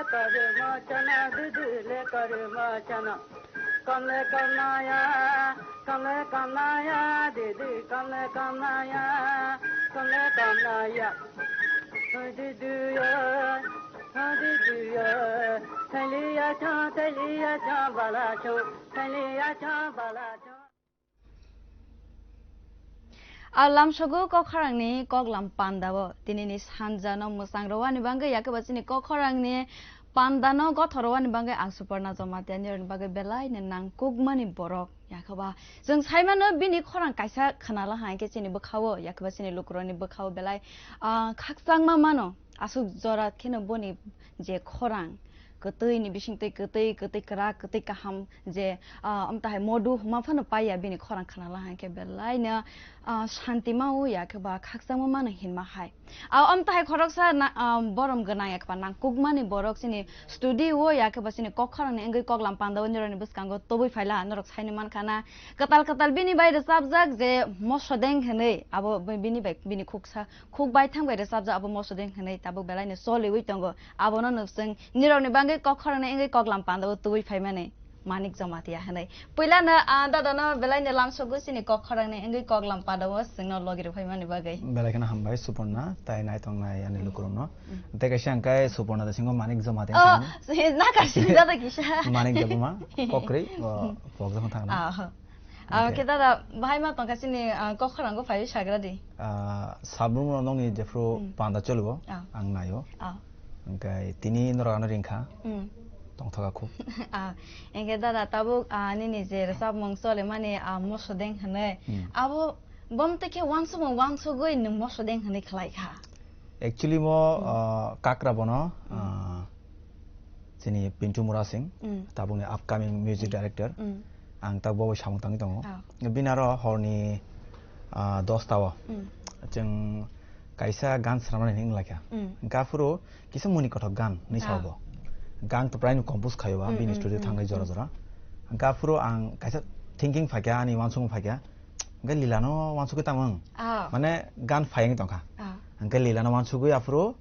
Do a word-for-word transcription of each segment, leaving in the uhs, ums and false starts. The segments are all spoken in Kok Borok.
Kare machana, didi le kare machana. Kamle kamnaya, kamle kamnaya, didi kamle kamnaya, kamle kamnaya. Hadi duya, hadi duya, thaliya cha, thaliya cha, bala cha, thaliya cha, bala cha. A lamsogo kokhorangni koklam pandao tinini sanjano mwchang rwani bagwi, yakhe ba chini kokhorangni pandano gothor rwani bagwi ang Suporna Jamatia nirokni bagwi belaino nangkukmani borok. Yakhe ba chwng saimano bini khorang kaisa khnala hai khe chini bwkhao, yakhe ba chini lukurokni bwkhao belai, ah, khakchangma mano. Aswk jora kheno boni je khorang, kwtwini bisingtwi kwtwi, kwtwi kwrak, kwtwi kaham, je, ah, amtahai modu huma phano paiya bini khorang khnala hai khe belaino, ah, shanti ma-o, yakhe ba khakchangma mano hinma hai. Ah, amtahai khoroksa na, ah, borom gwnang yakhe ba nangkukmani borok chini studio o yakhe ba chini kokhorangni wngwi koklam pandao nirokni bwskango tubui phaila norok saino mankha na. Kwtal kwtal bini bai rwchapjak je Mosodeng hwnwi, abo bini bai, bini khuksa, khuk baithang bai rwchapjak abo Mosodeng hwnwi tabuk belaino choliwi tongo. Abono nwswng nirokni bagwi kokhorangni wngwi koklam pandao tubui phaimani Manik Jamatia hwnwi. Puilano, ah, dadano belaino lamsogo chini kokhorangni wngwi koklam pandao chwngno logi rwphaimani bagwi. Belai kheno hambai Suporna, tai naitongnai ani lukurokno. Mm. Tei kaisa ang kai Suporna da singo Manik Jamatia Oh, hwnwi. Nakar sini dada kisa. Manik Debbarma, kokrwi, o, pokjak thangna. Ah. Ah, Okay. Khe dada, bahai ma tongkha chini, ah, kokhorango phaiwi sagra di. Ah, Sabrum rok nokni jephru Hmm. panda cholibo, Ah. ang naio. Ah. Hingkai tini norok ano ringkha. Hmm. Tongthoka khub. Ah, hingke dada tabuk, ah, nini je rwchapmung chole mani, ah, Mosodeng hwnwi. Hmm. Abo bom tei khe wansukmung wansugwi nwng Mosodeng hwnwi khlai kha. Actually mo, Hmm. ah, kakra bono, Hmm. ah, chini Pintu Murasing, Mm. tabukni upcoming music Mm. director. Mm. Ang tak bo bai samung tangwi tongo. Ah. Bini aro horni, ah, dosta o Mm. chwng kaisa gan swnamnani hinwi laikha. Mm. Hwnkhe aphuru kisa muni kothok gan hinwi Ah. sao bo. Gan to prai no compose khaio ba, Mm, bini mm, studio mm, thangwi jora mm. jora. Hwnkhe aphuru ang kaisa thinking phaikha, ani uansukmung phaikha. Hwnkhe Lila no uansukwi tamo wng. Ah. Mane gan phai wngwi tongkha. Ah. Hwnkhe Lila no uansukwi aphuru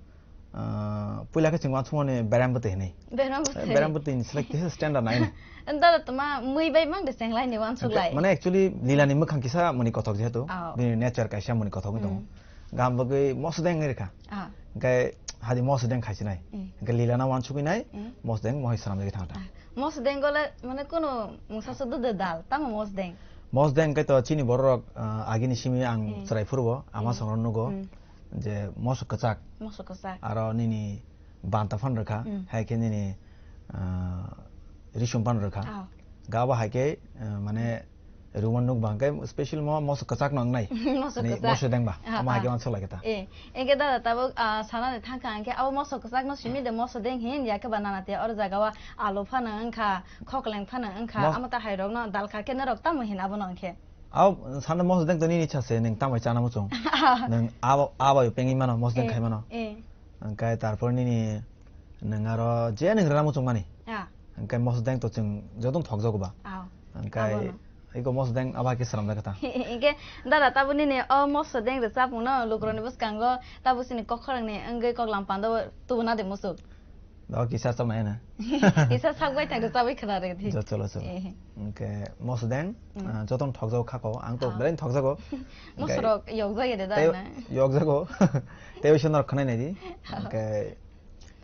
Ah, puila khe chwng uansukmani berambwtwi hinwi. Berambwtwi. Eh, berambwtwi ni selek kisa standard nai. Ento toma mui bai mang de chenglai ni uansuk lai. Mane actually Lila ni mwkhang kisa muni kothok jehetu. Oh. Bini nature kaisa muni kothok wng tongo. Mm. Gam bagwi Mosodeng wngwi rwkha. Ah. Hingke hadi Mosodeng khai sinai. Mm. Hingke Lila no uansukwi nai, Mm. Mosodeng mohai swnamjagwi thangkha. Ah. Mosodeng gole mane kunu mungsa se dudh dal, tamo Mosodeng? Mosodeng hingke to chini borok rok, ah, agini simi ang Mm. chwrai phuru bo, ama Mm. songno nugo. Mm. Je moso kwchak. Moso kwchak. Aro nini banta phan rwkha, Mm. hai khe nini, ah, risum phan rwkha. Ah. Ga bo hai khe, ah, mane ruma nuk bang khe special mo moso kwchak no wngnai. Moso Ni kwchak. Moso dengba. Ah, Ama hai khe ah. Uansuk lai khe ta. Eh, hingke dada tabuk, ah, sana de thang kha hingke abo moso kwchak no simi de moso deng hin ya khe ba nana te or jaga o alu phano wngkha, khokleng phano wngkha, Mos- amo ta hai rok no dal kha khe norok tamo hin abo no wngkhe. Abo sana moso deng to nini ichha se, nwng tamo chana muchung. Nwng abo, abo pengwi mano, moso deng Eh, khai mano. Eh. Hingke tarpor nini nwng aro je nwng rwna muchung mani. Ah. Hingke moso deng to chwng jotono thokjago ba. Ah. Hingke Abono. iko moso deng abo hai khe swnamjak kha ta. Hingke dada tabuk nini o moso deng rwchapmung no lukurokni bwskango tabuk chini kokhorangni wngwi koklam pando tubuna de muchuk. Dao kisa chok nai na. Kisa sak bai thang rwchabwi khna rwdi. Jo, cholo, cholo. Eh. Hingke moso deng, Mm. ah, jotono thokjago khako, ang to Ah. belai thokjago. Hingke Mosorok yokjagya de tei dana. yokjago. Tei bai sono khwnai nai di. Ah. Hingke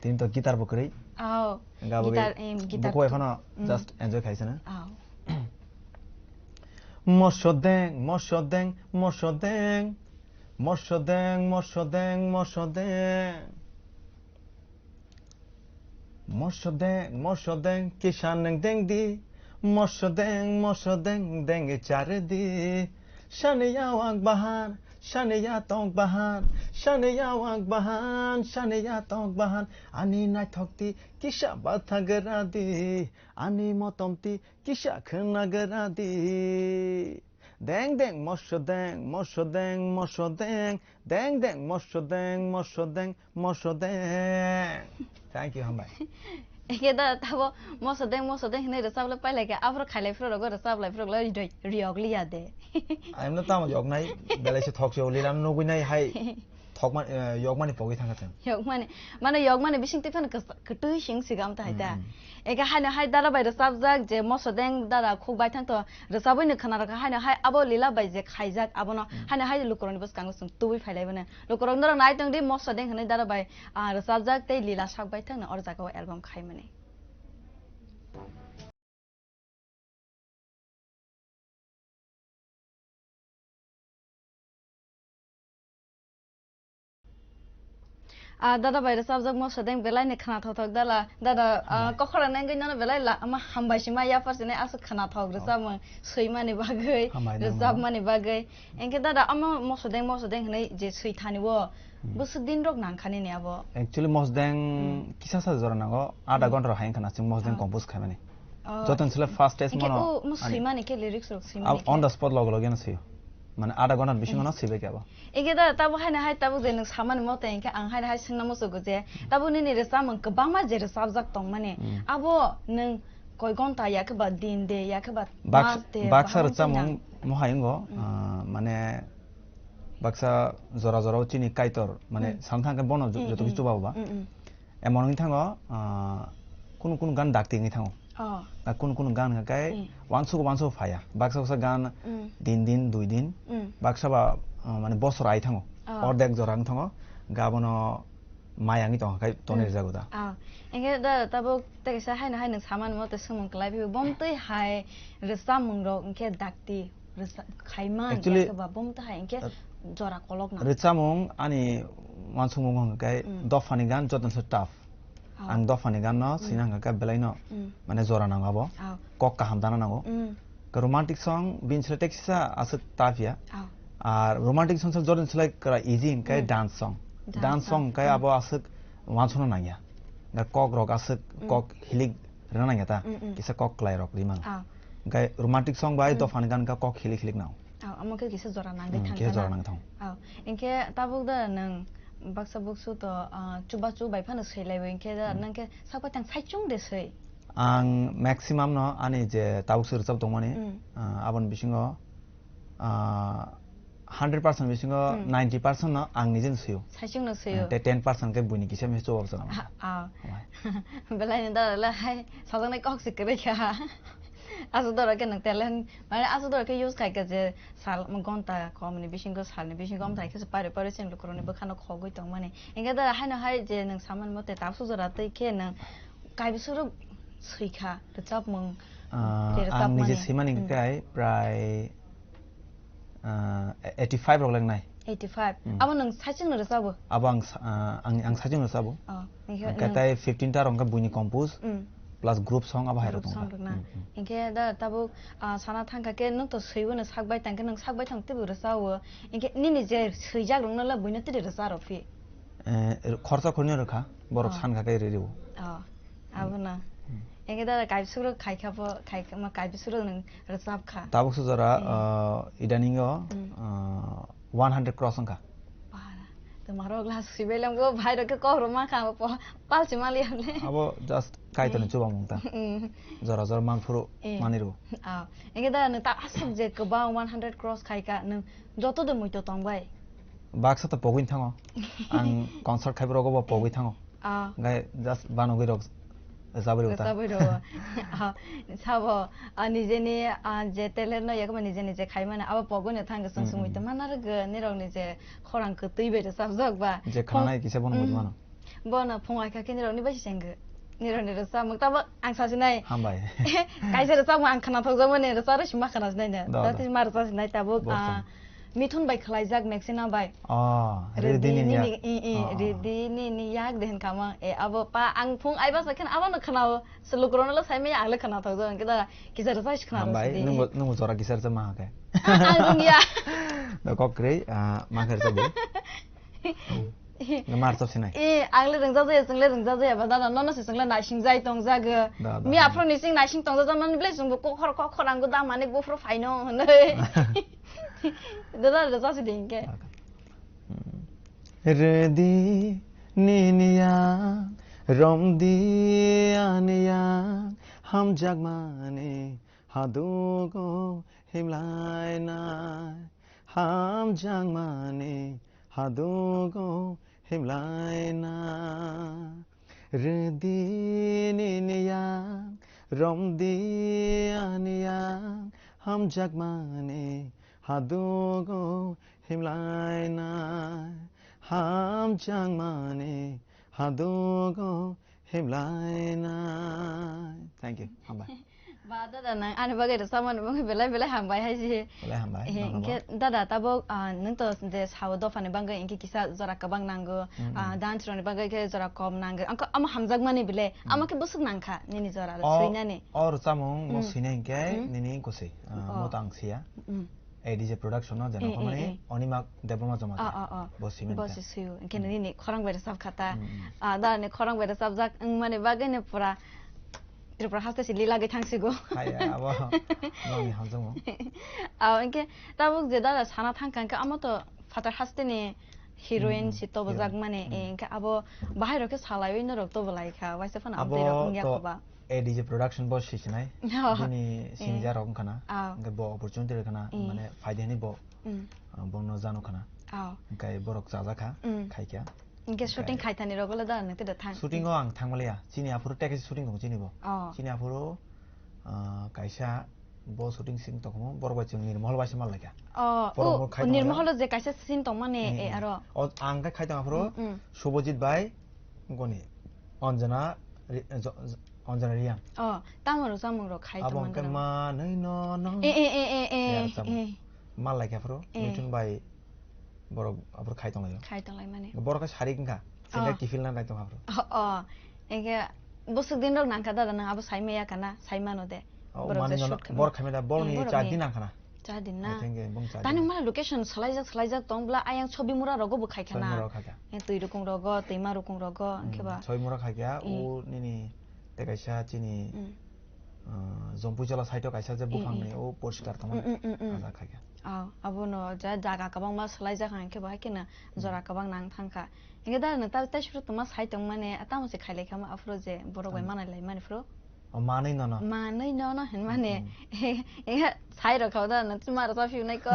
tini to guitar bo kwrwi. Oh. Hingke abo Guitar, em, guitar buko to. Ekhano Mm. just enjoy khaisana. Oh. Moso deng, moso deng, moso deng. Moso deng, moso deng, moso deng. Moso deng, moso deng, kisa nwng deng di. Moso deng, moso deng, deng i chare di. Sani ya wak bahan, sani ya tok bahan, sani ya wak bahan, sani ya tok bahan. Ani naithok ti kisa bathagra di. Ani motom ti kisa khwnagra di. Deng deng moso deng, moso deng, moso deng. Deng deng moso deng, moso deng, moso deng. Thank you, hambai. Eke da tabo moso deng, moso deng hinui rwchap le pailai khe, aphuru khailai phuru rogo rwchap lai phuru lai riyok liya de. Aimno tamo yoknai, belai se thok se o lila nugui nai hai. Thokma, eh, yokmani pogwi thangkha chwng. Yokmani, mane yokmani bising twi phano kwsa-, kwtwi sing sigam ta hai ta. Hmm, hmm. Eke haino hai dara bai rwchapjak je Mosodeng dara khuk bai thang to rwchabwi no khna rwkha haino hai abo lila bai je khaijak abono Hmm. haino hai lukurokni bwskango chwng tubui phai lai mano. Lukurok norok nai tong di Mosodeng hwnwi dara bai, ah, rwchapjak tei lila sak bai thang no or jaga o album khaimani. Ah, dada bai rwchapjak Mosodeng belai ni khwnathok thok dala. Dada, ah, Hambai. Kokhora nengwi nono belai la, ama hambai sima yapar sini aswk khwnathok Oh. rwchapmung swimani bagwi, Hambai nang rwchapmani bagwi. Engkhe dada ama Mosodeng, Mosodeng hwnwi je swi thani o, Hmm. bwswk din rok nang kha nini abo? Actually, Mosodeng Hmm. kisa sa jora nango, adha Hmm. ghonta rok hai wngkha na chwng Mosodeng Oh. compose khaimani. Oh. Joto ni sle fastest Engkhe mano o mo ani swimani khe lyrics rok swimani Ab-, khe? On the spot logo logo no swiyo. Mane adha ghonta ni bisingo no swibai khe abo. Engkhe da tabuk haino hai tabuk je nwng samani mote engkhe ang haino hai swngna muchugo je tabuk nini rwchapmung kwbangma je rwchapjak tongmani. Hmm. Abo nwng koi ghonta ya khe ba din de ya khe ba Bak-, mas de baksa bahai rwchapmung tongmani. Mo hai wngo, Hmm. ah, mane baksa jora jora o chini Kaitor mane Hmm. samthang khe bono jo-, Hmm, joto hmm. kichu chuba ba. Hmm, hmm. Emon wngwi thango, ah, kunu kunu gan dakti wngwi thango. Oh. Ah, kunu kunu gan hwnkha khe Hmm. uansuk uansuk phaiya. Baksa baksa gan Hmm. din din, dui din. Hmm. Baksa ba, ah, mane bosor ai thango. Oh. Ordek jora wng thango. Gabono maya wngwi tongkha khe tonwi Hmm. rwjago da. Oh. Engkhe da tabuk tei kaisa haino hai nwng samani mote swngmung kwlai phio. Bomtwi hai rwchapmung rok engkhe dakti. Rwchap khaima Actually, ya khe ba bum ta hai, engkhe uh, jora kolok na. Rwchapmung ani uansukmung hwnkhe Mm. dophani gan joto se tough. Oh. Ang dophani gan no Mm. swina hwnkhe belai no Mm. mane jora nango abo. Oh. Kok kaham dana nango. Mm. Romantic song bini sle teisa aswk tough ya. Oh. Ar romantic song se joto se kra easy hwnkhe Mm. dance song. Dance Dance song song. Hwnkhe Mm. abo aswk uansukna nangya. Hwnkhe kok rok aswk Mm. kok hilik rwna nangya ta. Mm, mm. Kisa kok kwlai rok rimang. Ah. Hwnkhe romantic song bai Mm. dophani gan kha kok hilik hilik nang. Ah, omo khe kisa jora nangwi Mm, thang kisa jora nang thang. Ah, hinkhe tabuk da nwng baksa buksu to, ah, chubachu bai phano swilaiwi hinkhe da Mm. nwng khe sakbai thang saichung de swi. Ang maximum no ani je tabuk se rwchap tongmani, Mm. ah, aboni bisingo, ah, hundred percent bisingo Mm. ninety percent no ang nijeno swiyo. Saichung no swiyo. Te ten percent khe buini kisa misa chuba bwsano. Ah, ah. Belai ni dara le hai sajaknai kok se kwrwi kha. Aswk doro khe nwng talent, mane aswk doro khe use khai kha je sal, ghonta kom ni bisingo, sal ni bisingo amthai khe se pari pari chwng lukurok ni bwkha no khogwi tongmani. Hinkhe dara haino hai je nwng samani mote tabuk se jora twi khe nwng kaibo swrwk swi kha rwchapmung, Ah, je ang nije rwchapmani. Swimani Mm. khe prai ah, eighty five rok lengnai. Eighty five. Hmm. Abo nwng saichung no rwchabo? Abo ang sa-, ah, ang, ang saichung rwchabo. Oh, hinkhe Ang nwng katai fifteen ta rok khe buini compose, Hmm. plus group song abo hai Group rok song tongkha. Rok na. Hmm, hmm. Hinkhe da tabuk, ah, sana thangkha khe nwng to swibo no sakbai tangkhe nwng sakbai thang twibo rwchao. Hinkhe nini je swijak rok no le buino tiri rwcha rw phi? Eh, khorsa khorni rwkha, borok Oh. sankha khe ririwo. Oh. Abono. Hmm. Engkhe da kaibisuk rok khai kha bo, khai kha, ma kaibisuk rok nwng rwchap kha. Tabuk se jora, Hmm. ah, idaning o, Hmm. ah, one hundred cross wngkha. Bara. To maro glass sibai lang bo, bhai rok khe kok rok ma kha, bo po-, pal si mali hable. Abo just kaitor ni Hmm. chubamung ta. Hmm. Jora jora man phuru Eh. mani rw. Ah. Engkhe da nwng ta aswk je kwbang one hundred cross khai kha, nwng joto de muito tong bai. Baksa to pogwin thango. Ang concert khai borok bo pogwi Eh. thango. Ah. Gai just banogwi rok rwchabwi rw ta. Rwchabwi rw. Ah, sabo, ah, nijeni, ah, je talent no yakma nije nije khai mano, abo pogwi no thang chwng Mm, sumui mm. Tongma narwgwi nirok ni je khorang kwtwi bai rwchapjak ba. Je Phung-, khanai kisa bono mm. Muchung mano. Bono phung ai kha khe nirok ni bai se chengwi. Nirok ni rwchapmung tabo ang sasinai. Hambai. Kaisa rwchapmung ang khwnathok jak mani rwchap rw sima khwnasinai ne. Do, do. Dati ma rwchapsinai tabuk, Bo ah, song. Mithun bai khwlaijak Maxina bai. Oh, Ridi Ridi ni ni yak. Ni, i, i, Oh, oh. Ridi ni ni yak de hinkamang. E, abo pa ang phung ai basa khen abo no khwnao. Se lukurok no le sai maya ang le khwnathok jak. Kida kisa rwchap se khwna Hambai, rwchap di. Nungbo, nungbo jora kisa rwchap ma khe. Ah, ang rwngya. Da kok kwrwi, ah, ma khe rwchap di. Nung ma rwchap sinai. E, ang le rwngja jaya, chwng le rwngja jaya ba dada, nono se chwng le naising jai tong jago. Da, da, Miya da. Phuru ni sing naising tong jak mani ble chwng bo kokhor kokhor ang go da mani buphuru phaino hwnwi. Dada, rwchap si de hinkhe. Okay. Hmm. Rwdi nini yang, romdi ani yang, hamjakmani hadugo himlainai, hamjakmani Hadugo himlaina. Rwdi nini yang, romdi ani yang, hamjakmani hadugo himlaina. Hamjakmani hadugo himlaina. Thank you. Hambai. Ba dada, nang ani bagwi rwchapmani bagwi belai belai hambai hai se. Belai hambai, eh, nono bo. Hingke dada, tabuk, ah, nwng to je sao dophani bagwi hingke kisa jora kwbang nango, mm, ah, mm, dance rokni bagwi khe jora kom nango. Angkhe omo hamjakmani bile, mm, omo khe bwswk nangkha nini jora o, swinani? O rwchapmung bo, mm, swinai hingke, mm, nini kwswi, ah, oh, mo to ang siya. Mm. A D J Production no, eh, jeno eh, khamani, eh, Onima Debbarma Jamatia. Oh, oh, oh. Bo swimani bo kha. Se swiyo. Hingke, mm, nini khorang bai rwchap kha ta. Mm, mm. Ah, dada ni khorang bai rwchapjak wngmani bagwi no pura Tripura haste si lila gwi thangsigo. Hai, abo nokni hamjakmung. Abo hingke tabuk je dada sana thangkha hingke amo to phatar haste ni heroine, mm, si tobojak, heroine, mani, mm, eh, hingke abo bahai rok khe salaiwi norok tobolai kha, waisa phano amtwi rok wngya kha ba. Abo to A D J Production bo sisinai. Oh. Bini, eh, sinijak rok wngkha na. Oh. Hingke bo opportunity rwkha na, eh, mane phaidi hinwi bo, mm, ah, bono jano khana. Oh. Hingke borok chajak kha, mm, khaikha. Hingke shooting khaithani rogo le da nang tida thang. Shooting o ang thangmaliya. Chini aphuru tekhe shooting tongo chini bo. Oh. Chini aphuru, ah, kaisa bo shooting sing tongmo borok bai chwng Nirmahal bai se mal laikha. Oh, borok o, mo khai tongmaliya. Nirmahal o je kaisa scene tongmani, eh, eh, eh, aro. O, ang khe khai tong aphuru, mm, mm, Subhajit bai goni Anjana Ri-, Jo-, Jo-, Anjana Reang. Oh, tamo rok samung rok khai tongmani. Abo hwnkhe manwi no no. Eh, eh, eh, eh, eh, eh, eh. Mal laikha aphuru, eh, Mithun bai borok aphuru khai tonglaio. Khai tonglaimani. Borok khe sarik wngkha. Sendal, oh, kiphilna nai tongkha aphuru. Oh, oh. Ege bwswk din rok nangkha dada, nang abo saimaya kana, saimano de. Oh, borok mani je no, shoot khaima. Borok khaimada, borokni, hmm, borokni char din nangkha na. Char din na. I think, eh, bong char din. Tani mala location swlaijak, swlaijak tong bwla, ayang Sobimura rogo bo khai khana. Sobimura khai kha. Eh, twi rukung rogo, twima rukung rogo, hmm, hwnkhe ba. Sobimura khai kha, eh, o nini tei kaisa chini, hmm, ah, Jompuijola side o kaisa je, hmm, buphangni, hmm, o poriskar tongmani, hmm, hmm, hmm, hmm, ajak khai kha. Oh, abono ja-, jaga kwbangma swlaijak, hwnkhe bo hai kheno, hmm, jora kwbang nang thangkha. Hingke da nwng ta-, tei suru tongma sai tongmani, a tamo se khailai kha ma aphuru je borok bai, hmm, manai lai mani phuru. O manwi nono. Manwi nono hinmani. Hmm. E, e, sai rok kha da nwng tuma rok phiu nai ko.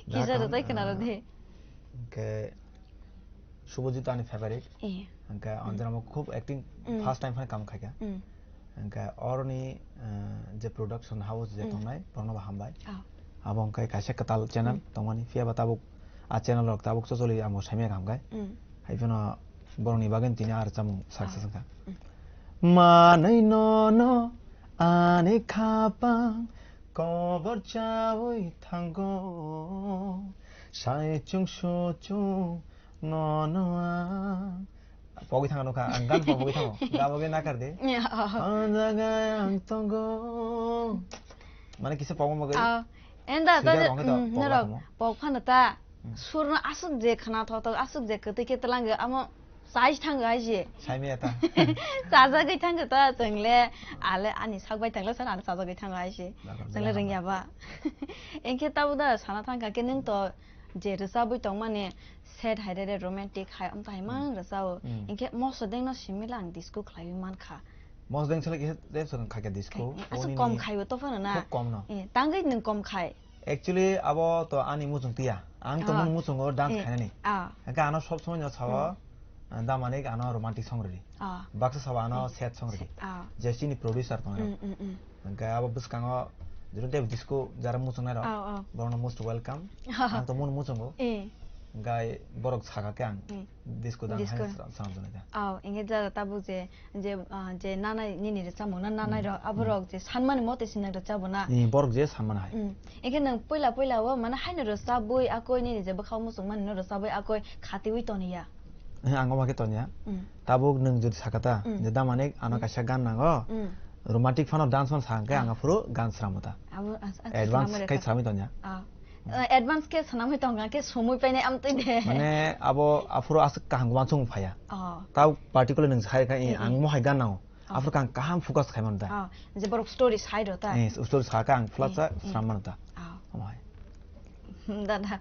Kisa da rok tai khna rok de. Hingke Subhajit ani favorite. Eh. Hingke, hmm, Anjana mo khub acting, hmm, first time phai kam khaikha. Hmm. Hingke oroni, eh, je production house je, hmm, tongnai, borokno bo hambai. Oh. Abo hingke kaisa kwtal channel, hmm, tongmani, phiya ba tabuk a channel rok tabuk chocholi amo saimaya kaham khe. Hmm. Hai phano borokni bagwi tini ar chamung success, oh, wngkha. Hmm. Manwi nono ani khapang kobor chawi thango, sai chwng su chwng nono ang. Pogwi thangno kha, ang gan pogwi thango. Gabogwi nakar de. Ya. O jaga ang tongo. Mane kisa pogma bagwi. Ah, enda ta, swijak rok wngkhe to, mm, pogla norok thangmo. Pog phano ta. Hmm. Surno aswk je khna thothok, aswk je kwtwi khe twlango, amo chai thango hai se. Saimaya ta. Chajagwi thango ta, chwngle ale ani sak bai thangle san ale chajagwi thango hai se. Dakar chwngle jaya rwngya ba. Enkhe tabo da sana thangkha khe nwng to je rwchabwi tongmani, sad hai, re, re, romantic hai, amta hai mang rwchao. Mm. Hinkhe mosodeng no simila ang disco khlaiwi mankha. Mosodeng sele kisa rap song khaikha disco. Khai-, aswk kom khaibo to phano na. Khub kom no. Eh, tangwi nwng kom khai. Actually, abo to ani muchung tiya. Ang to, ah, mung muchungo dance, eh, khainani. Ah. Hinkhe ano sob somoi no sao, mm, ah, damani ano romantic song rwdi. Ah. Baksa sao ano, mm, sad song rwdi. Ah. Je chini producer tongo. Mm, mm, mm. Hingke abo bwskango jero tei disco jara muchungnai rok, oh, oh, borokno most welcome. Ang to munu muchungo. Eh. Hingke borok saka khe ang, eh, disco dang disco hai swnam, swnam jani kha. Oh, hingke jara tabuk je, je, ah, je nanai nini rwchapmung na nanai, hmm, rok, abo, hmm, rok je sanmani mote sinang rwchapmung na. Eh, borok je sanmani hai. Hmm. Hingke nwng puila puila o mane haino rwchapwi akoi nini je bwkhao muchungmani no rwchapwi akoi khatiwi toniya. Eh, ang omo khe toniya. Hmm. Tabuk nwng jodi saka ta, hmm, je damani ano, hmm, kaisa gan nango, hmm, romantic phano dance phano sa hwnkhe, ah, ang aphuru gan sramo ta. Abo as-, as-, advance swnamwi khai rwkha. Srami tongya. Ah. Hmm. Eh, advance khe swnamwi tongkha khe somoi painai amtwi de. Mane abo aphuru aswk kaham uansukmung phaiya. Oh. Tau particular nwng sai kha, eh, eh, eh, ang mohai gan nango. Oh. Aphuru khe ang kaham focus khai mano ta. Oh, je borok story sai rw ta. Eh, story saka ang phulasa, eh, eh, sram mano ta. Oh. Omo hai. Dada,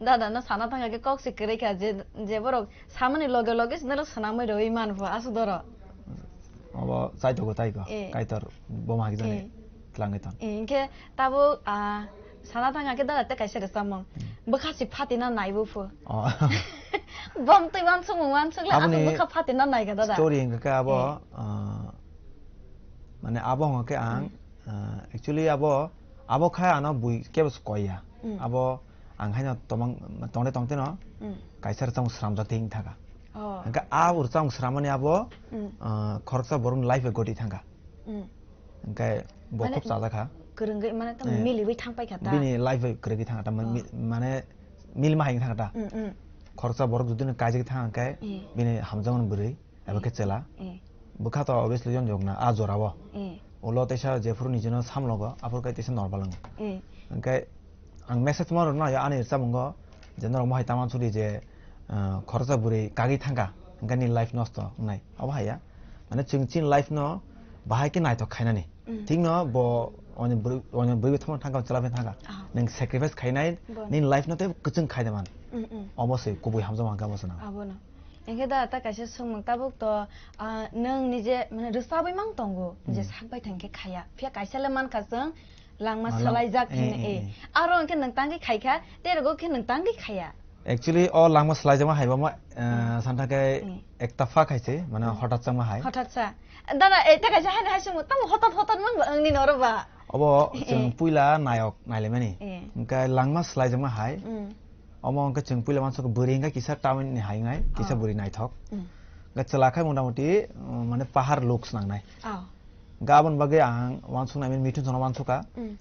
dada no sana thangkha khe kok se kwrwi kha je, je borok samani loge loge se norok swnamwi rwui man pho aswk doro. Obo chaitogo tai ko, eh, Kaitor boma hagi jani, eh, tlangwi ton. Eh, hinkhe tabuk, ah, Sana thang khe dada tei kaisa rwchapmung. Hmm. Bwkha si phatina naibo phu. Oh. Bom twi wansukmung wansukle aswk Aboni bwkha phatina nai kha dada. Story hwnkha khe abo, Eh. ah, mane abo hwnkha khe ang, Hmm. ah, actually abo, abo khe ano bui kebo se koi ya. Hmm. Abo ang haino tomang, tongde tongte no Hmm. kaisa rwchapmung sramjak thing thaka. Oh. Hwnkhe a rwchapmung srammani abo, Hmm. ah, khoroksa borokni life bai goti thangkha. Hmm. Hwnkhe bo Mane khub chajakha. kwrwngwi, mane tamo Eh. miliwi thang paikha ta? Bini life bai kwrwngwi thangkha ta, ma-, Oh. mi-, mane milma hai thangkha ta. Hmm, hmm. Khoroksa borok jodi no kaijagwi thangkha hwnkhe Eh. bini hamjakmani bwrwi, abo Eh. khe chwla. Eh. Bwkha to obviously yon jokna a jorao. Eh. Ulo teisa jephuru nijino samlogo, aphuru khe teisa normal wngo. Eh. Hwnkhe ang message ma rwna ya ani rwchapmungo je norok mohai ta mansukdi je, ah, khoroksa bwrwi kagwi thangkha, hwnkhe ni life nosto wngnai. Obo hai ya. Mane chwng chini life no bahai khe naithok khainani. Mm. Thikno bo oini bwrwi, oini bwrwi thangma thangkha, chwla bai thangkha. Ah. Nwng sacrifice khainai, Bo. nini life no tei kwchwng khaide man. Mm, mm. Obo se kubui hamjakma hwnkhe obo se nang. Abono. Hwnkhe da ta kaisa swngmung tabuk to, ah, nwng nije mane rwchabwi mang tongo, je Hmm. sak bai thang khe khaya. Phiya kaisa le mankha chwng langma Malam. salaijak Eh, hinwi, eh, eh. eh. Aro hwnkhe nwng tangwi khaikha, tei rogo khe nwng tangwi khaya. Actually, o langma salaijama hai bama, eh, Hmm. santa khe Hmm. ekta pha khaise, mane Hmm. hothat chama hai. Hothat sa. Dada, eh, ta kaisa hai hai swngmung, tamo hothat hothat mang ba, ang nini oro ba? Obo Eh, chwng eh. puila nayok nailaimani. Eh. Hwnkhe langma salaijama hai. Hmm. Omo hwnkhe chwng puila mansukha bwrwi hwnkhe kisa tamni hai wngnai, kisa Oh. bwrwi naithok. Mm. Hwnkhe chwla khai mota moti, um, mane pahar looks nangnai. Oh. Hwnkhe aboni bagwi ang wansuknai mithun sono wansukha. Mm.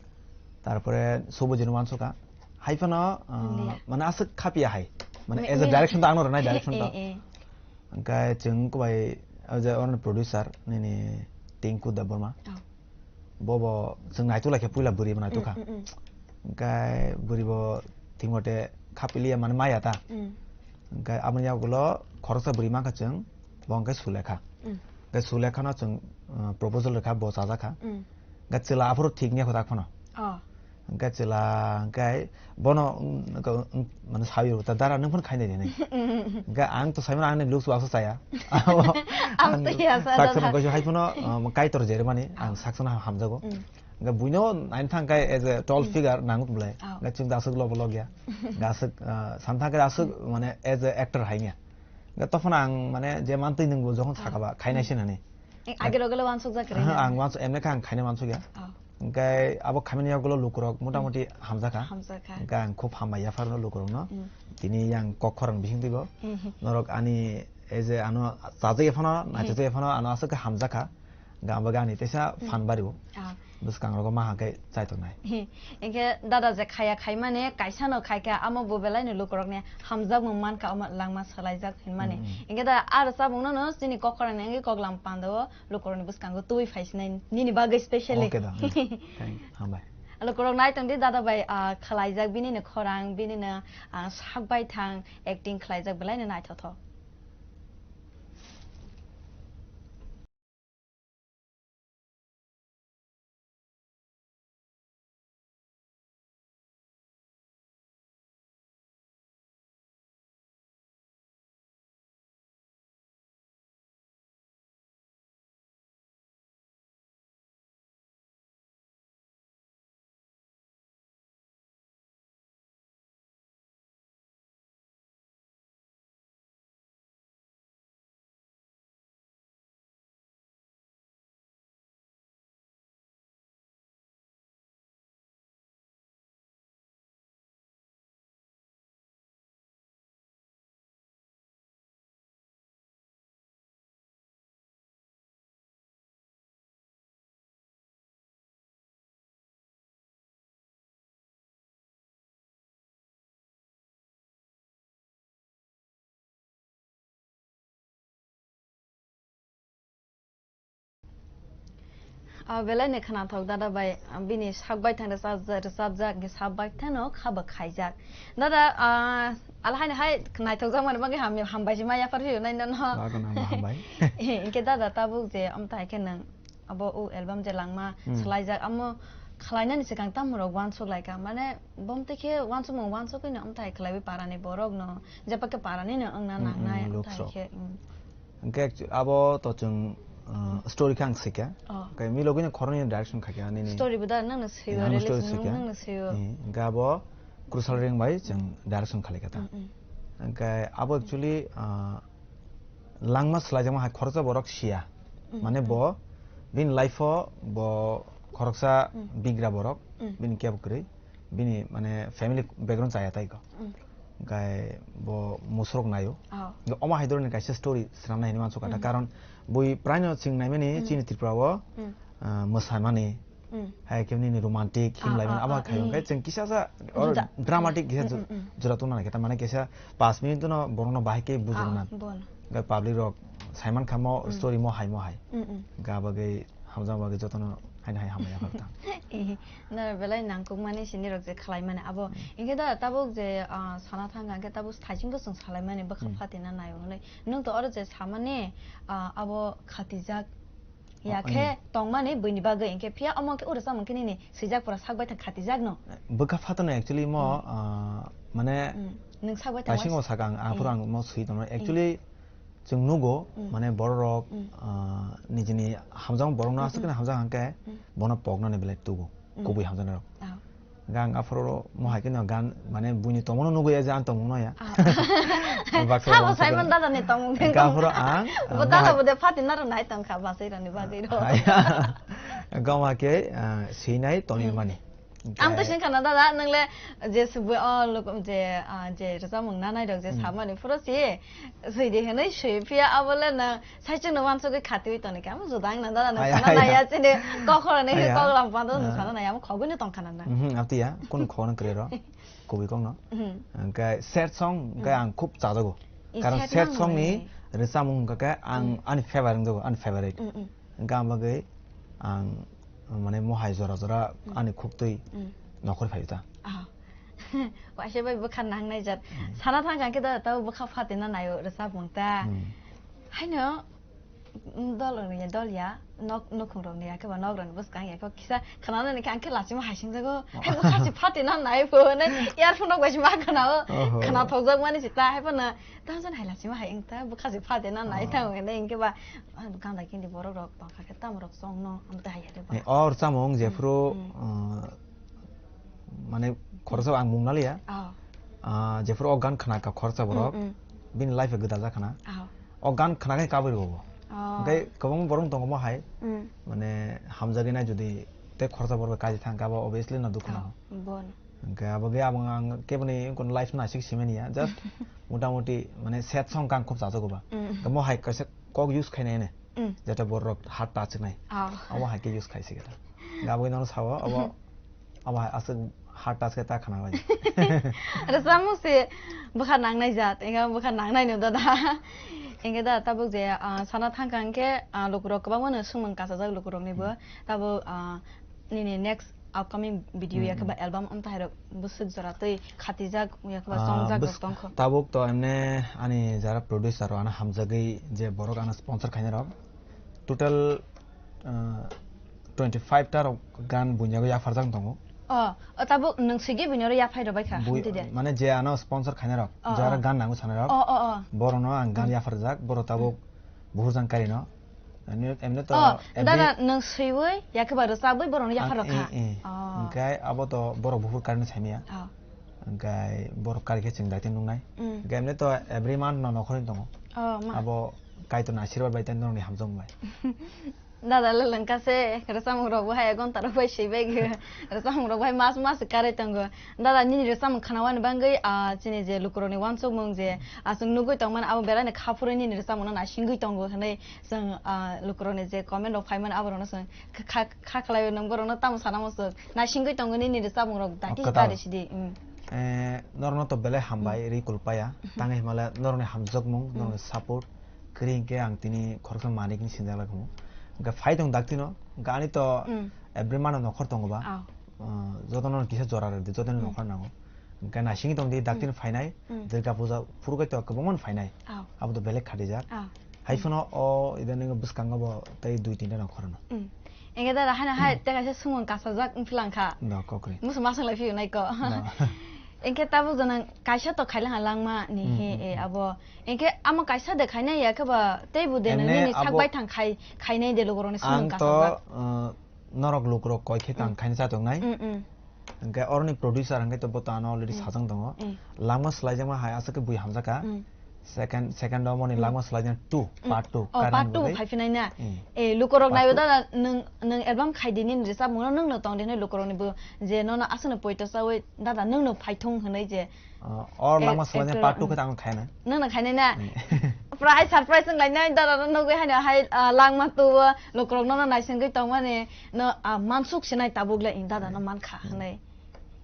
Tarpore Subhajit no wansukha. Hai phano, uh, India. mane aswk khapiya hai. Mane Mi-, as a mi- direction to ano rwnai direction to. Eh, eh. Hwnkhe chwng kubai, o je oro producer nini Tinku Debbarma. Oh. Bobo chwng naituk lai khe puila bwrwi bo naituk kha. Mm, mm, mm. Hwnkhe bwrwi bo thik mote khapiliya mane maya ta. Mm. Hwnkhe aboni yagulo khoroksa bwrwi mankha chwng, bo hwnkhe Sulekha. Mm. Hwnkhe Sulekhano chwng, uh, proposal rwkha, bo chajakha. Mm. Hwnkhe chwla aphuru thik wngya kho tak phano. Oh. Hwnkhe chwla hwnkhe bono, mm, ko, mm, mane sawi rw ta, "Dara, nwng phano khainai de," hinwi. Hwnkhe ang to saimano, ani looks bo aswk chaya. Ang to ya sa, Saksa dada. Kaisa hai phano, um, Kaitor jeremani, ang Ah. saksa no hamjago. Mm. Hwnkhe buino naina thang khe as a tall Mm. figure nango tong bolai. Ah. Hwnkhe chwng da aswk lobo logya. Hwnkhe aswk, uh, sam thang khe aswk Mm. mane as a actor hai wngya. Hwnkhe tophano ang mane je mantwi nwng bo jokhon Ah. sakha ba, khainai Mm. se hinwi. Eh, age rogo le wansuk jak kwrwi Aha, na? Ang wansuk, emne khe ang khaina wansuk ya. Oh. Hwnkhe abo khaimani yagulo lukurok motamoti Mm. hamjakha. Hamjakha. Hwnkhe ang khub hambai yapharno lukurokno. Mm. Tini yang kok khorang bising twibo. Mm. Norok ani ei je ano chajak yaphano, Mm. naithok yaphano ano aswk khe hamjakha. Hwnkhe ang bagwi ani teisa Mm. phan bariwo. Ah. Bwskangrogo ma hwnkhe chaitongnai. Hinkhe dada je khaya khaimani kaisa no khaikha, amo bo belai no lukurokni hamjakmung mankha, omo langma swlaijak hinmani. Mm, mm. Hinkhe da aro chabukno no chini kok khorang ni wngwi koklam pandao lukurokni bwskango tubui phaisinai nini bagwi specially. Okay da. Mm. Thank you. Hambai. Lukurok nai tongdi dada bai, ah, khwlaijak bini no khorang, bini no, ah, sak bai thang acting khwlaijak belai no naithothok. Ah, belai ni khwnathok dada bai, ah, bini sak bai thang rwchapjak, rwchapjak, hwnkhe sak bai thang no kha bo khaijak. Dada, ah, alhai ni hai naithok jak mani bagwi ham-, hambai se ma yaphar phiyok nai nono. Ba, gana hambai. Hinkhe dada tabuk je, amtai khe nwng abo o album je langma Hmm. swlaijak, amo khwlainani swkang tamo rok uansuk lai kha, mane bom tei khe uansukmung uansuk ino amtai khwlaiwi para ni borok no, jepakhe para ni no wngna Hmm, hmm, nangnai, looks amtai rok. Khe, hmm. Hwnkhe actu-, abo to chwng, uh, story khe ang swikha. Oh. Hwnkhe milogwino khoroknwi direction khaikha nini. Story bo da nangno swiyo, ang story relation swikha. Nangno swiyo. Eh, hwnkhe abo Kusal Reng bai chwng direction khalaikha ta. Mm, mm. Hwnkhe abo actually, uh, langma swlaijakma hai khoroksa borok siya. Mm, mane mm. Bo bini life o bo khoroksa Mm. bigra borok, Mm. Bini kebo kwrwi, bini mane family background chaya tai ko. Mm. Hwnkhe bo musrok naio. Oh. Hwnkhe omo hai dhoroner kaisa story swnamnai hinwi mansukha ta. Mm. Karon bui praino chwng naimani Mm. chini Tripura o, Mm. ah, mwsamani, Mm. hai khe nini romantic, Ah, himlai mani ah, abo ah, khai mm. Hwnkhe chwng kisa sa or Juda. Dramatic kisa Mm, ju-, mm, mm. Jora tongna naikhe ta mane kisa paanch minute no borokno bahai khe bujukna. Ah, bon. Hwnkhe public rok saiman kha mo Mm. Story mo hai mo hai. Mm, mm. Hwnkhe abo bagwi hamjakma bagwi jotono haino hai hambai yaphar ta. Eh, no belai nangkukmani sini rok je khwlaimani abo. Mm. Hwnkhe da tabuk je, ah, sana thangkha hwnkhe tabuk saichung bwswng salaimani bwkha Mm. Phatina naio hwnwi. Nwng to oro je samani, ah, abo khatijak ya Oh, khe mm. Tongmani buini bagwi hwnkhe phiya omo khe oro chamung khe nini swijak pura sak bai thang khatijak no. Bwkha phatina actually mo, Mm. Ah, mane Mm. Nwng sak bai thang kaisingo saka ang, aphuru Mm. Ang mo swi tongno. Mm. Actually, chwng nugo, Mm. Mane bororok, Mm. Ah, nijini hamjakma borokno aswk Mm, khe mm. Hamjak hwnkhe Mm. Bono poknani belai tugo, Mm. Kubui hamjaknairok. Ah. Hwnkhe ang aphuru mo hai kheno gan, mane buini tongmano nugwi ya je ang tongmano ya. Ah. Baksa Sabo baksa Simon khe. Dada ni tongmung Hwnkhe aphuru ang, Bo ah, dada mo hai bo de phati naro nai tongkha basai rani bagwi ro. Haya. Hwnkhe mo hai khe, ah, swinai tongwi Mm. Mani. Ang to Hwnkhe singkha na dada, nwngle je subui o lokom je, ah, je rwchapmung nanai rok je Hmm. Samani phuru si, swi di hwnwi swi phiya abo le nang saichung no wansugwi khatiwi toni khe, amo juda wng nang dada nang Haya, sana haya. Naiya chini kokhoroni Haya. Koklam pando nang Ah. Sana naiya, amo khogwi no tongkha nang na. Mhm, abtiya, kunu khogno kwrwi ro, kubui kokno. Mhm. Hwnkhe sad song, hwnkhe Hmm. Ang khub chajago. I Karon sad sad nang song ni hwnwi. Rwchapmung hwnkhe ang Hmm. Ani favorite wngjago, ani favorite. Hmm, hmm. Hwnkhe ang bagwi ang mane mohai jora jora Mm. Ani khuktwi Mm. Nokhor phai ta. Ah. Waisa bai bwkha nangnai jat. Mm. Sana thangkha khe da tabo bwkha phatina naio rwchapmung ta. Mm. Haino, mm, dol rok ni dol ya, nok, nukhung rok ni ya khe ba nok rok ni bwskang ya khe kisa khana nani khe ang khe lachima hai singjago. Oh. Hai bwkha se phatina nai bo ne earphone rok bai se ma khana o. Oho. Khana thokjak mani se ta hai phano. Tamo jani hai lachima hai wng ta, bwkha se phatina nai Oh. Tamo hwnwi hwnkhe ba, ah, ganda gindi borok rok tongkha khe tamo rok chongno, amo twi hai hai de ba. Eh, o rwchapmung Mm, jephuru, mm. Uh, mane khoroksa ang mung naliya. Oh. Ah, jephuru o gan khna kha khoroksa borok, Mm, mm. Bini life gwdal jak khna. Oh. O gan khna khe kabui rwo bo. Oh. Hwnkhe kwbangma borok tongo mo hai, Mm. Mane hamjagwi nai jodi tei khoroksa borok bai kaji thang khe abo obviously no dukhu Oh, nago. Bon. Hwnkhe abo khe abo ang keboni wngkon life no aswk simani ya, just motamoti mane sad song kang khub chajago ba. Mm. Tamo hai kaisa kok use khainai ne. Mm. Jeta borok heart touch nai. Oh. Abo hai khe use khai sikha. Abo nono sao abo, abo hai aswk heart touch khe ta khana bai. Rwchapmung se bwkha nangnai jat, enga bwkha nangnai no dada. Enga da tabuk je, ah, sana thangkha hwnkhe, ah, lukurok kwbangma no swngmung kasajak lukurok ni bo. Mm. Tabuk, ah, nini next upcoming video Mm, ya khe ba mm. Album amtahai rok bwswk jora twi khatijak ya khe ba Ah, chongjak bwswk rok tongkho. Tabuk to emne ani jara producer rok ano hamjagwi je borok ano sponsor khainai rok total, ah, twenty five ta rok gan buinyago yapharjak tongo. Oh, oh, tabuk nwng swigwi buino ro yaphai rw baikha, Bui-, hamti de. Mane je ano sponsor khainai rok, Oh, jara oh. Gan nango sanai rok. Oh, oh, oh. Borokno ang gan Mm. Yapharjak, borok tabuk Mm. Buhur jang karino. Emne, emne to Oh, every dada nwng swiwi, ya khe ba rwchabwi borokno yaphar Ang, rokha. Eh, eh. Oh. Hwnkhe abo to borok buphur karino saimaya. Oh. Hwnkhe borok kari khe chwng daitwi nuknai. Mm. Hwnkhe emne to every month no nokhorni tongo. Oh, ma. Abo Kaitorni asirwad bai tei norokni hamjakmung bai. Dada le lengka se, rwchapmung rok bo hai gonta rok bai swi bai gwi. Rwchapmung rok bai mas mas karwi tongo. Dada nini rwchapmung khna wani bangwi, ah, chini je lukurokni wansukmung je, ah, chwng nugwi tongmani abo belaino kha phurwi nini rwchapmung no naisingwi tongo hwnwi. Chwng, ah, lukurokni je comment rok phaimani aborokno chwng kha, kha, kha khlaiwi nwng borokno tamo sana muchung? Naisingwi tongo nini rwchapmung rok dati Kwtal. Kari sidi, mm. Eh, norokno to belai hambai, Mm. Ri kulpaya. Mhm. Tangwi himala norokni hamjakmung, Mm. Norokni support. Kwrwi hinkhe ang tini khoroksa manikni sinjak lai khumu. Hwnkhe phai tong daktino, hwnkhe ani to Mm. Every month nokhor tongo ba. Ah. Ah, jotono kisa jora rwdi, jotono Mm. Nokhor nango. Hwnkhe naisingwi tongdi, daktino Mm. Phainai, Mm. Durga puja phuru khe to kwbangma phainai. Ah. Abo to belai khatijak. Ah. Hai phano o idaning bwskango bo tei dui tinta nang khorokno. Mm. Engke da haino hai Mm. Tei kaisa sumung kasajak wngphi langkha. No, kokri. Musu masang lai phiyo nai ko. No. Engke tabuk jana kaisa to khailangha langma ni Hmm, he hmm, e hmm. abo. Engke amo kaisa de khainai ya khe ba tei bu de Ene nini sak abo bai thang khai, khainai de logoroni sumung Ang to kasabak. uh, norok lukurok koi khe tang Hmm. khaina chatok nai. Hmm, hmm. Engke oroni producer hwnkhe to bo to ano already Hmm. sajang tongo. Hmm. Langma swlaijakma hai aswk khe bui hamjak kha. Hmm. Second, second o moni Hmm. langma swlaijakma two, Hmm. Part two, Oh, Kairang Part two Bwrwi. Phai phinai na. Hmm. Eh, lukurok Part naiyo two. Dada nwng, nwng album khai di nini rwchapmung no nwng no tong di hinwi lukurok ni bo je nono aswk no poito chawi dada nwng no phai thung hinwi je. Uh, or Eh, langma swlaijakma actor, Part two hmm. khe tang khaina. Nwng no khainai na. Hmm. Prai surprise wng lainai dada no nugwi haino hai, ah, langma two o lukurok nono naisingwi tongmani no, ah, mansuk sinai tabuk le in dada no mankha Hmm. hinwi.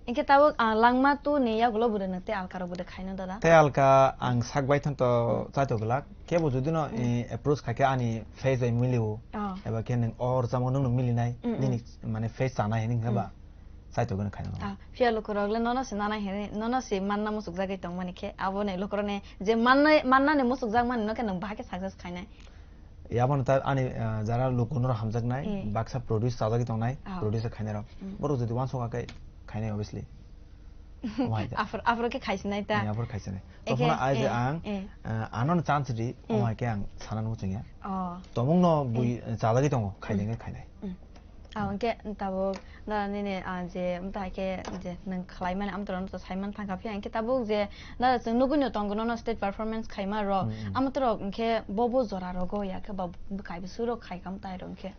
Engke tabuk, ah, langma two ni yagulo bude nwng tei alka rok bude khaino dada? Tei alka ang sak bai thang to Hmm. chaito glak. Kebo jodi no, Hmm. eh, approach khai khe ani face bai mili o. Oh. Eba khe nwng or chamo nwng no mili nai. Hmm, hmm. Nini mane face chanai hinwi khe ba Hmm. chaito gano khaino. Ah, phiya lukurok le nono se nanai hinwi, nono se manna musuk jagwi tongmani khe abo ni lukurok ni je manna, manna ni musuk jak mani no khe nwng bahai khe success khainai. Yaboni ta ani, ah, jara lukuno hamjaknai, Eh. baksa produce chajagwi tongnai, Ah. producer khainai rok. Mm. Borok jodi wansok khe khainai obviously. Omo hai da. Aphuru, aphuru khe khaisinai ta. Eh, aphuru khaisinai. Eke, Tokhono ai je eh, ang, eh. ah, ano chance ri, Mm. omo hai khe ang sana nung chwngya. Oh. Tomung no bui, Eh. eh, chajagwi tongo, Mm. khainai khe khainai. Mm. Ah, hwnkhe tabuk da nini, ah, je mta hai khe je nwng khlai mani amtwrok no sai man thangkha, phiya hwnkhe tabuk je da chwng nugwi no tongo nono stage performance khaima rok, Mm, mm. amtwrok hwnkhe bo bo jora rogo ya khe ba bwkai bwswk rok khai kam tai rok hwnkhe.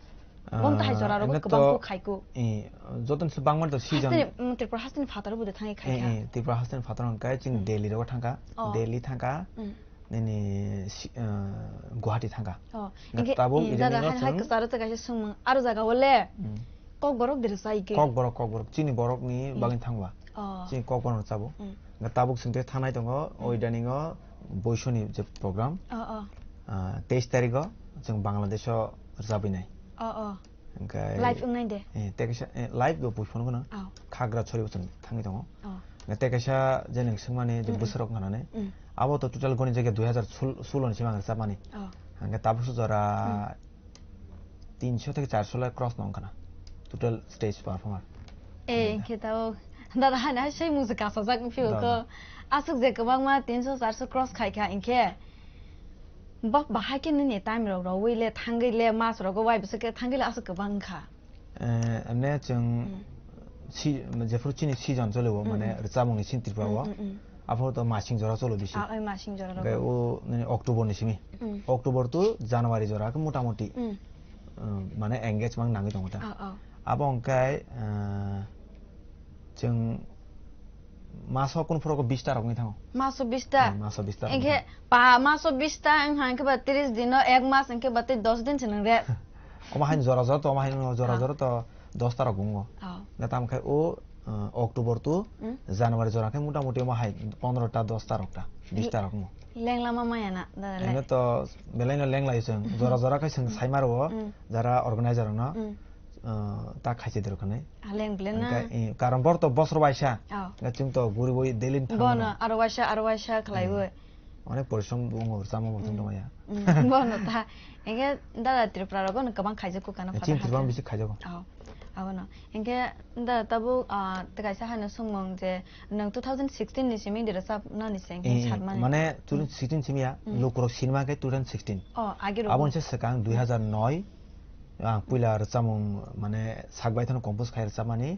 Bo mta hai jora rogo Ah, kwbang eno kuk khai kuk. Eh, joto ni se bangma to season. Hasteni, mm, Tripura hasteni phataro bo de thangwi khai Eh, kha. Eh, Tripura hasteni phataro hwnkhe chini Mm. Delhi rogo thangkha. Oh. Delhi thangkha. Mm. Nini si-, ah, Guwahati thangkha. Oh, Nga hingke, tabuk eh, ijeni dada, no hai, hai chwng kwcharo tei kaisa swngmung. Aro jaga o le Hmm. Kokborok de rwchai ke? Kokborok, Kokborok. Chini borok ni Hmm. bagwi thangba. Oh. Chini Kokborok rwchabo. Hmm. Nga tabuk chwng tei thangnai tongo, Hmm. o idaning o Boisoni je program. Oh, oh. Ah, teis tarik o chwng Bangladesh o rwchabwi nai. Oh, oh. Hingke Live wngnai de? Eh, tei kaisa, eh, live bo buiphano gwnang. Oh. Khagra chori bo chwng thangwi tongo. Oh. Nga tei kaisa je nwng swngmani je Hmm, hmm. Bwsarok hwnani. Hmm. Abo to total goni jaga dui hazar sul-, sulo ni simi ang rwchapmani. Oh. Hingke tabukso jora Hmm. tinso theke charso lai cross no wngkha na. Total stage performer. Eh, Hmm. hingke tabuk dada hani hai sai mujik kasajak wngphio Dada. ko. Aswk je kwbangma tinso charso cross khaikha hingke. Ba, bahai khe nini time rok rwui le, thangwi le, mas rogo wai bwswk khe thangwi le aswk kwbang wngkha. Eh, emne chwng Hmm. si-, jephuru chini season choli o, Hmm, mane hmm. Rwchapmung ni sini Tripura o, Hmm, hmm, hmm. Aphuru to masing jora cholo bisi. Ah, oi masing jora Hingke rogo. O nini October ni simi. Hmm. October to January jora khe mota moti, Hmm. um, mane engage mang nangwi tongo ta. Ah, ah. Abo hingke, eh, chwng maso kunu phuru ko bish ta rok wngwi thango. Maso bish ta? Hmm, maso bish ta rok wngwi Hingke thango. Pa maso bish ta wngkha hingke ba tris din o ek mas hingke ba tei dos din se nang re. Omo haino jora jora to, omo haino jora Ah. jora to dos ta rok wngo. Ah. Na tamo khe o, uh, October to Hmm. January jora khe mota moti omo hai pondro ta, dos ta rok ta, bish ta rok wngo. Leng lama maya na, dada le. Eno to belai no leng lai chwng. Jora jora khe chwng Hmm. sai maro, Hmm. jara organizer no, Hmm. uh, ta khaise dero khanai. Ah, leng bele na. Hingke, eh, karon bor to bosor waisa. Oh. Hingke chwng to guri boi daily thang Bono mano. Aro waisa, aro waisa khlai Eh. oi. Onek porishrom bo wngo, rwchapmung bo chwng Hmm. tongmaya. Hmm. Bono ta. Hingke dada Tripura rogo no kwbang khaijak kho kana Chini phatha Tripura hapya. Bisi khaijago. Oh. Abono. Hingke dada tabuk, ah, tei kaisa haino swngmung je nwng two thousand sixteen ni simi de rwchap nani se hingke Eh, eh, satmani. Mane two thousand sixteen simi ya, Hmm. lukurok sinima khe two thousand sixteen. Oh, age rogo. Aboni se swkang dui hazar noi, ang puila rwchapmung mane sak bai thano compose khai rwchapmani,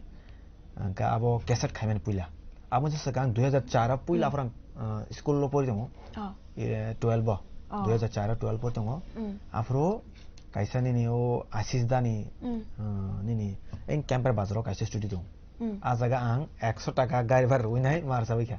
hingke abo cassette khaimani puila. Aboni se swkang dui hazar char o puila Hmm. aphuru ang, ah, school o pori tongo. Oh. Eh, twelve o. Oh. Dui hazar char o twelve o tongo. Hmm. Aphuru kaisa nini o Ashish Dani, Hmm. ah, nini eng Kemprai bazar o kaisa studio tongo. Hmm. Ah jaga ang ekso taka gari bhara rwui nai ma rwchabwi kha.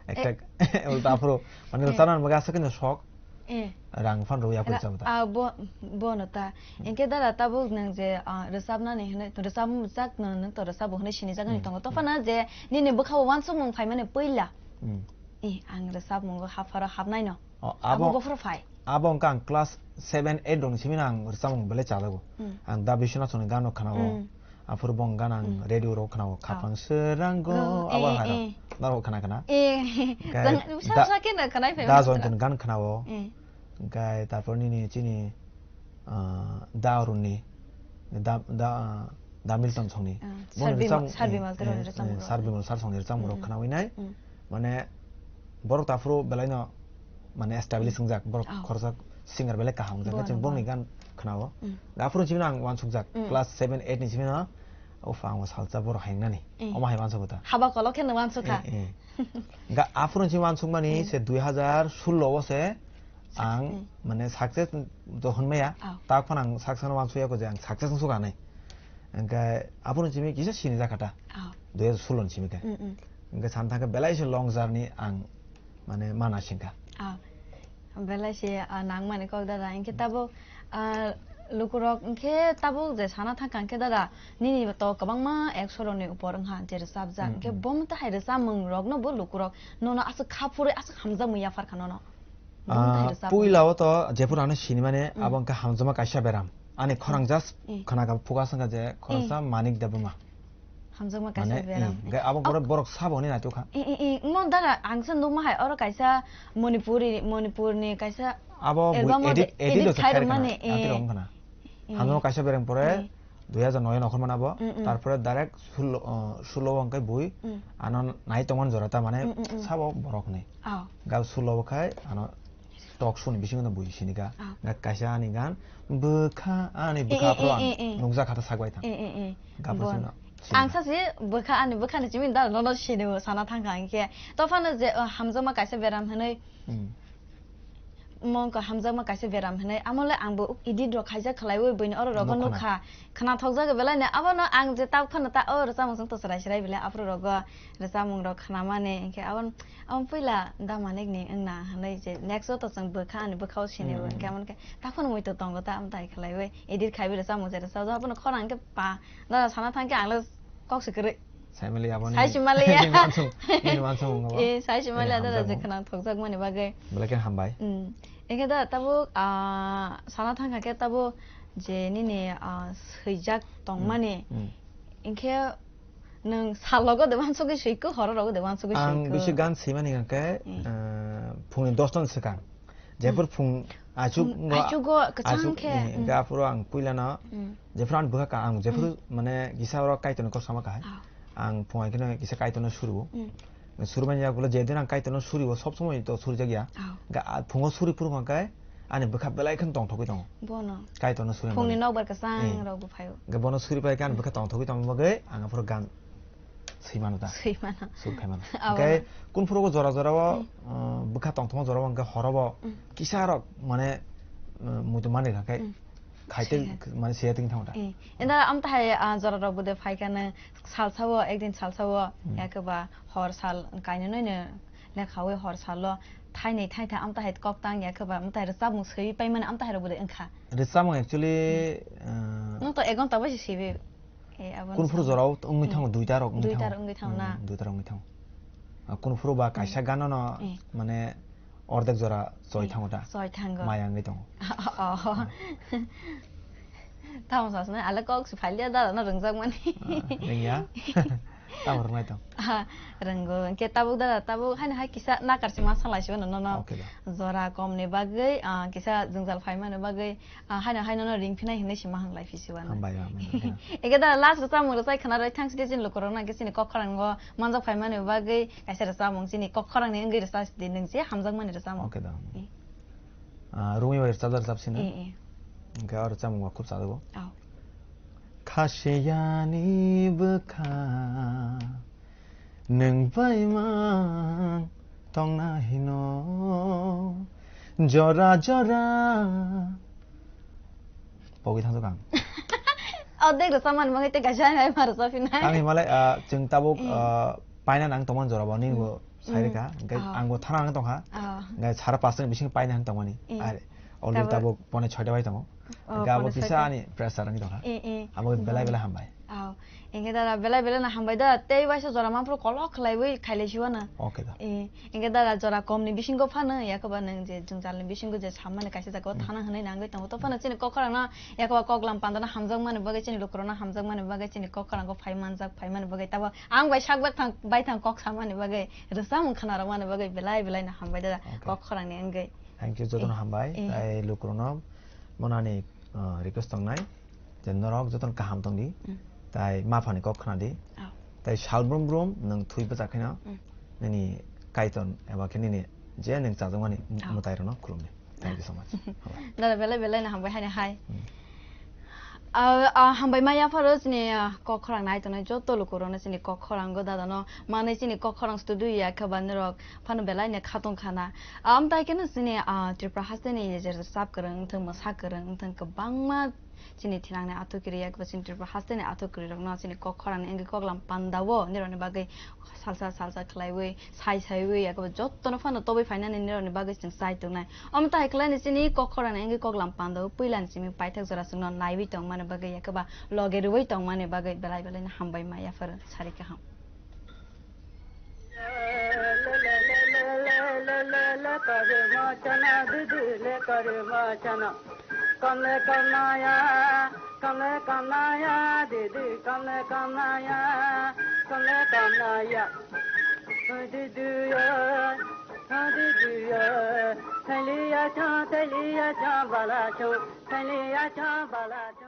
Ekta Eh. Ulta aphuru, mane Eh. rwchapna bagwi aswk khe no sok. Eh. Rang phan rwui aphuru Ra-, chabo ta. Ah, bo, bono ta. Hmm. Hingke dada tabuk nwng je, ah, rwchapnani hinwi, rwchapmung jak nwng, nwng to rwchapmung hinwi sinijak hinwi Hmm. tongo. Hmm. Tophano je nini bwkhao wansukmung phaimani puila. Hmm. Eh, ang rwchapmungo hapharo hapnai no. Oh, Abo abo, bophuru phai. Abo wngkha ang class seven, eight rokni simi no ang rwchapmung belai chajago. Hmm. Ang Da Biswanath ni gano khnao. Hmm. Aphuru bong gana ang Hmm. radio rok khnao, Oh. Khapang Srango, Go, abo eh, hai rok. Eh. Norok khna khna. Eh. Hingke Jang, sa, Da, sa khe na khnai phai Da mani Joyant ni gan khnao. Eh. Hingke tarpor nini chini, ah, Da Arun ni, Da, Da, ah, Damilton songni. Ah, Bono Sir Bima-, rwchapmung, Sir eh, Bimal Teron eh, rwchapmung eh, rok. Sir Bimal Sir songni rwchapmung rok Mm. khnawi nai. Mm. Mane borok ta aphuru belaino mane establish Mm. wngjak, borok Oh. khoroksa singer belai kaham wngjak, Bono, chwng bongni bono. gan khnao. Mm. Aphuru chimino ang uansukjak, Mm. class seven, eight ni chimino, "Uf, ang bo salsa borok hai wngnani." Eh. Omo hai uansukgo ta. Haba kolok khe no uansukha. Eh, eh. Ga-, aphuru chimino uansukmani Mm. se dui hazar sullo o se Ang, Hmm. mane, success to hwnmaya, Oh. ta phano ang success no uansukya ko je ang success wngsuka hinwi. Hwnkhe aphuru simi kisa sini jakha ta. Oh. Dui hazar sullo ni simi khe. Mm, mm. Hwnkhe sani thangkhe belai se long journey ang, mane, mana singkha. Oh. Belai se, ah, nangmani kok dada. Hwnkhe tabuk, ah, lukurok hwnkhe tabuk je sana thangkha hwnkhe dada, nini to kwbangma ekso rokni upor wngkha je rwchapjak. Mm, Hwnkhe mm. bo motha hai rwchapmung rokno bo lukurok nono aswk kha phurwi aswk hamjakmung yapharkha nono. Bumung Ah, thai rwchapmung. Puila o to jephuru ano sinimani Mm. abo wngkha hamjakma kaisa beram. Ani khorang Mm. just Eh. khwna kha phuka sangkha je khoroksa Eh. Manik Debbarma. Hamjakma kaisa Mane, beram. Eh, ga-, abo Ab- borok, borok sabo hwnwi naitukha. Eh, eh, eh, mo dara ang se nukma hai oro kaisa Manipuri, Manipurni kaisa Abo bui album edit, de-, edit edit do khai khai rwmani, rwkha na, eh. Edit rwkha na. Eh. Hamjakma kaisa beram pore Eh. dui hazar noi o nokhormani abo, Mm, mm. Tarpore direct sullo, uh, sullo o hwnkhe bui Mm. ano nai tongmani jora ta mane Mm, mm, mm. sabo borok ni. Oh. Gab sullo o khai ano talk show ni bisingo no bui sinika. Oh. Ga kaisa ani gan bwkha ani Eh, bwkha eh, aphuru eh, ang eh, eh. nukjak kha ta sak bai thang. Eh, eh, eh. Gab Bon. Sino, sino. Ang sasi bwkha ani bwkha ni chiming da nono sini sana thangkha ang khe. To phano je, uh, hamjakma kaisa beram hwnwi Mm. Mongkha hamjakma kaisa beram hinwi, amole angbo edit rok khaijak khlaiwi buini oro rogo Nukha na. Nukha. Khwnathokjak belai ni, abono ang je tabuk phano ta o rwchapmung chwng to chwrai chwrai belai aphuru rogo rwchapmung rok khnamani, hinkhe abon, abon puila da Manik ni wngna hinwi je next o to chwng bwkha ani bwkha o sini Hmm. bo, hinkhe amoni khe ta phano muitu tongo ta amtai khlaiwi edit khaiwi rwchapmung je rwchapjak, abono khorang khe pa, da sana thangkhe ang le kok se kwrwi. Saimaliya aboni. Saisimalaya. Nini wansong, nini wansong wngkha ba? Eh, saisimalaya Nini da, da, hamjakmung. Je khwnathokjak mani bagwi. Belai khe hambai. Mm. Engkhe da, tabuk, ah, sana thangkha khe tabuk je nini, ah, swijak tongmani. Mm, mm. Engkhe nwng salogo de wansugwi swikho, hororogo de wansugwi swikho? Ang bisi gan swimani hwnkhe, Eh. ah, phungni dosta ni swkang. Jephuru Hmm. phung achuk Hmm, ngo, achugo kwchang achuk, khe, eh, hmm. Ga phuru ang puilano, Hmm. jephuru ang bwkha ka, ang jephuru Hmm. mane kisa oro Kaitorni kok sama kahai. Ah. Ang phung ai kheno kisa Kaitorno suru. Hmm. Suru manya gulo jedin ang Kaitorno suri bo sob somoi to suri jagya. Ah. Ga, a, phungo suri phuru hwnkhe ani bwkha belai kheno tongthogwi tongo. Bono. Kaitorno suri Phungni manya. Nokbar kwchang Eh. Rok bo phaio. Ga bono suri pai khe ani Hmm. bwkha tongthogwi tongma bagwi ang aphuru gan Swi mano da. Swi mano. Swi khai mano. Abo Hwnkhe no. Kun phuru jora jora o, Hmm. uh, bwkha tongthokma jora o hwnkhe horo bo Hmm. kisa rok mane, uh, muitu mani kha khe Hmm. khaite Siya. Mane siya ting thang da. Eh. Enda am tahai, ah, jora rok bude phai kha no salsa o, ekdin salsa o, Hmm. Yakhwba hor sal kainwi no lekha wi hor salo thainwi thaitha am tahai kok tang yakhwba am tahai rwchapmung swi pai mani am tahai rok bude wngkha. Rwchapmung actually, Hmm. uh, Nwng to ek ghonta bai se sibi. Eh, abo Kun no phuru sa- jorao wngwi Hmm. thango, duita rok wngwi Duita thango. Rok wngwi thango na? Hmm, duita rok wngwi thango. Ah, kun phuru ba kaisa Hmm. Gano no Eh. Mane ordek jora choi Eh, thango da. Choi thango. Maya wngwi tongo. Oh. Tamo sasna, ale kok se phalia da, no rwngjak mani. Ah, rwngya. Tamo rwngnai tong. Ah, rwngo. Hwnkhe tabuk da, tabuk haino hai kisa nakar se ma salai se no, no, no. Okay da. Jora kom ni bagwi, ah, kisa jwngjal phai mani bagwi, Ah, haino, haino no ring phinai hinwi sima hanglai phisi wano. Hambai, hambai, hambai. Eke da last rwchapmung rwchai khna rwi thang sidi chini lukurok no, hwnkhe chini kok khorang o manjak phaimani bagwi kaisa rwchapmung chini kok khorang ni wngwi rwchap sidi nwng je hamjakmani rwchapmung. Okay da. Eh. Ah, Rumi bai rwchapjak rwchap sino. Eh, eh. Hwnkhe o rwchapmung bo khub chajago. Oh. Khasiyani bwkha nwng bai mang tongna hino jora jora. Pogwi thangjakha ang. O dek rwchapmani bagwi tei kaisa hai ma rwchaphinai. Ang himalai, ah, chwng tabuk, Eh. Ah, paina nang tongmani jora bo nini bo Hmm. Sai rwkha. Hwnkhe Oh. Ang bo thana nang tongkha. Oh. Hwnkhe sara pasta ni bising paina nang tongmani. Eh. Ar already Tabuk tabuk pone soita bai tongo. Oh, Hwnkhe abo pone kisa soita. Ani pressure wngwi tongkha. Eh, eh. Abo belai Bon. Belai hambai. Oh, hwnkhe dada belai belai no hambai da, tei waisa jora manphuru kolok khlaiwi khailai siwano. Okay da. Eh, hwnkhe dada jora komni bisingo phano, yakoba nwng je jwngjal ni bisingo je sammani kaisa jaga o Hmm. Thana hwnwi nangwi tongo. To phano chini kok khorang no, yakoba koklam panda no hamjakmani bagwi, chini lukurok no hamjakmani bagwi, chini kok khorang o phai manjak, phaimani bagwi. Tabo ang bai sak bak thang, bai thang kok samani bagwi rwchapmung khna rwmani bagwi belai belai no hambai dada. Okay. Kok khorang ni wngwi. Thank you, jotono Eh, hambai. Eh. Tai lukurok no monani, uh, request tongnai. Je norok jotono kaham tongdi. Mm. Tai ma phani kok khna di. Oh. Tai sal brum brum nwng thwi bwchak khaino Mm. nini kaitor eba khe nini je nwng chajakmani Oh. mwtai rokno khulumdi. Thank you so much. Hambai. Dada belai belai no hambai haino hai. Mm. Ah, ah, hambai ma yapharo chini, ah, kok khorang nai tongnai joto lukurokno chini kok khorango dadano manwi chini kok khorang studio ya khe ba norok phano belai no khatong khana. Amtai khe no chini, ah, Tripura hasteni je sap kwrwng wngthang mwsa kwrwng wngthang kwbangma chini thinangni athukiri yak ba chini Tripura hasteni athukiri rokno chini kok khorang wngwi koklam pandao nirokni bagwi salsa salsa khlaiwi sai saiwi yak ba jottono phano tobwi phainani nirokni bagwi chwng chai tongnai. Omo tai khlaini chini kok khorang wngwi koklam pandao puilani simi paithak jora chwngno naiwi tongmani bagwi yak ba loge rwwi tongmani bagwi belai belai no hambai ma yapharo sari kaham. Kamle kamnaya, kamle kamnaya, didi, kamle kamnaya, kamle kamnaya. Didi ya, didi ya, thaliya cha, thaliya cha, bala cha, thaliya cha, bala cha.